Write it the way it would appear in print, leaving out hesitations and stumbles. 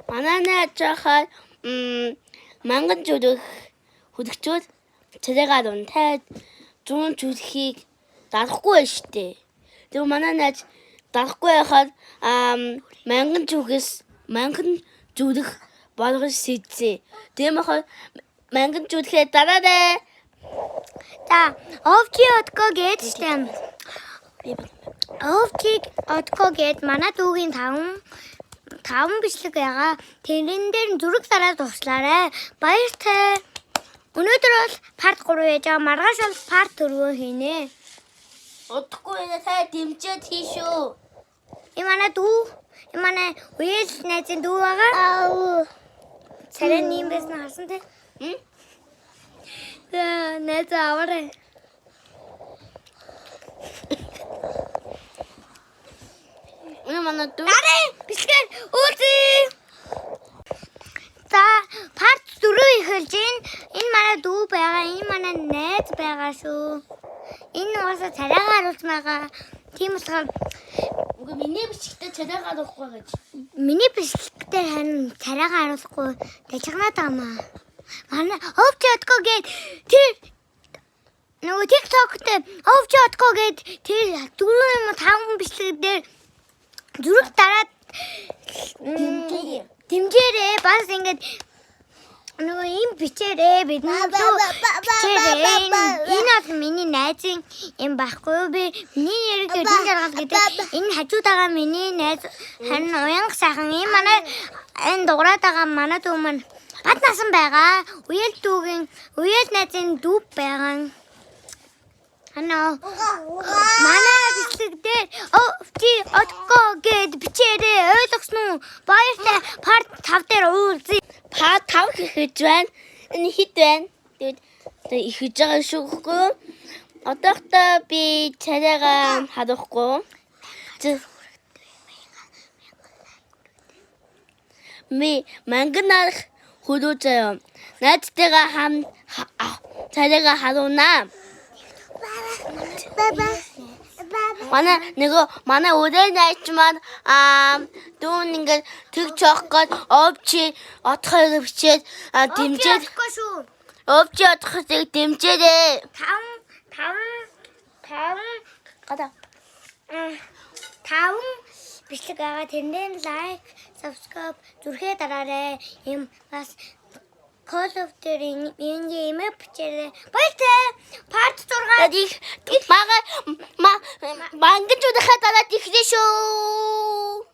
Манай найз жахаар манган зүрх хүлэгчүүд царайгаар унтай зүүн зүрхийг дарахгүй байж штэ. Тэгээ манай найз дарахгүй байхаар манган зүрхээс манган зүрх болгож шийдсэн. Тийм болохоор манган зүрхээ дараарай. За, овчи отко гэж штэ. Овчи отко гэд манай дүүгийн таван бичлэг байгаа. Тэрэн дээр нь зүрх дараад туслаарай. Баяртай. Өнөөдөр бол part 3 яаж байгаа. Маргааш бол part 4 хийнэ. Удахгүй байна та дэмжиж хий шүү. Энэ манай дүү, энэ манай үеэл найзын дүү байгаа. Аав. Царай нэм байсан харсан тий. М? За, найз аваарай. Энэ манай дүү. Дараа бичлэгээр уулзъя. За, part 4 эхэлж байна. Энэ манай дүү байгаа, энэ манай найз байгаа шүү. Энэ угаасаа царайгаа харуулж байгаа. Тийм болохоор Үгүй миний бичлэгтээ царайгаа харуулахгүй гэж. миний бичлэг дээр харин царайгаа харуулахгүй тажигнаад байгаа маа. Манай овч одко гээд тэр нөгөө TikTok дээр овч одко гээд тэр дөрөв юм уу таван бичлэг дээр зүрх дараад Дэмжээрэй. дэмжээрэй. Бас ингээд нөгөө юм бичээрэй. Бидний рүү бичээрэй. Энэ бол миний найзын юм байхгүй юу? Би миний нэрийг Эрдэнэ жаргал гэдэг. Энэ хажууд байгаа миний найз харин уянга сайхан. Энэ манай энэ дуграад байгаа манай дүү маань бат насан байгаа. Үеэл дүүгийн үеэл найзын дүү байгаа. Ханаа манай бичлэг дээр чи отко гэд бичээрэй. Ойлгосон уу? Баяртай part 5 дээр уулзъя. Па 5 гэхэж байна. Энэ хэд байна? Тэгээд одоо ихэж байгаа шүү гэхгүй юу? Одоохтой би царайгаа харуулахгүй. Ми манганаар хөрөө заяа. Найзтайгаа хам царайгаа харуулнаа. Манай нөгөө манай өрөө найз маань дүүн ингээд тэг жоох гээд овчи отхойг бичээд дэмжээд Отко шүү. овчи отхойг дэмжээрэй. 5 5 5 Гадаа. 5 бичлэг байгаа. Тэрнээ лайк, subscribe зүрхээ дараарай. Им бас Call of Duty энэ юм бичээрэй. Баяртай. Part 6 Тэгээд их мага мангаж удахаа дараад ихлээ шүү.